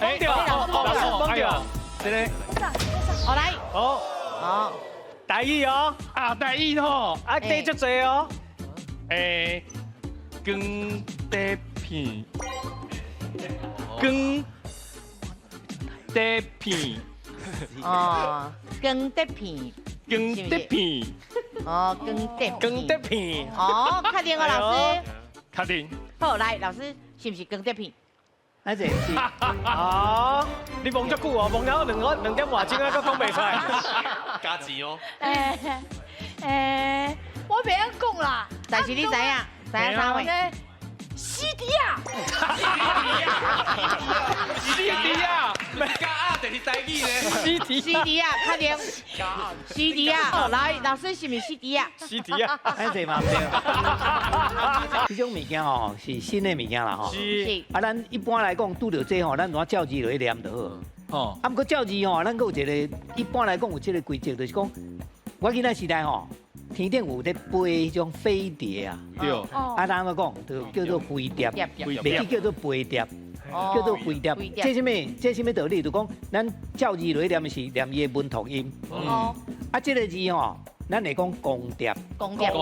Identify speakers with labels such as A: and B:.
A: 講著，老師講著，這個，
B: 好來，
A: 好，
B: 好，
A: 台語哦，
C: 啊，台語吼，
A: 啊，底足濟哦，
C: 光碟片，光碟片，
B: 哦，光碟片，
C: 光碟片，
B: 哦，光碟，
A: 光碟片，
B: 哦，確定哦，老師，
C: 確定。
B: 好，來，老師，是毋是光碟片？
D: 啊，這是。
A: 啊，你摸足久哦，摸了2個2點外鐘啊，閣講袂出來。
E: 加錢哦。
F: 我袂曉講啦。
B: 但是你知影，知影啥話？
F: 死豬仔！
C: 死豬仔，
E: 加啊，就是台語咧。
A: 死豬
B: 死豬仔，確定。死豬仔，來，老師是毋是死豬仔？
A: 死豬仔，
D: 啊，這嘛毋對。這種物件吼是新的物件啦吼。
A: 是。
D: 啊，咱一般來講，拄著這吼，咱怎照字落去念就好。哦。啊，毋過照字吼，咱閣有一個，一般來講有這個規則，就是講，我囡仔時代吼，天頂有咧飛彼種飛碟啊。
C: 對。
D: 啊，咱按怎講，就叫做飛碟，袂去叫做飛碟，叫做飛碟。這啥物？這啥物道理？就講咱照字落去念是念伊的文讀音。哦。啊，這個字吼，咱會講光碟。
B: 光碟。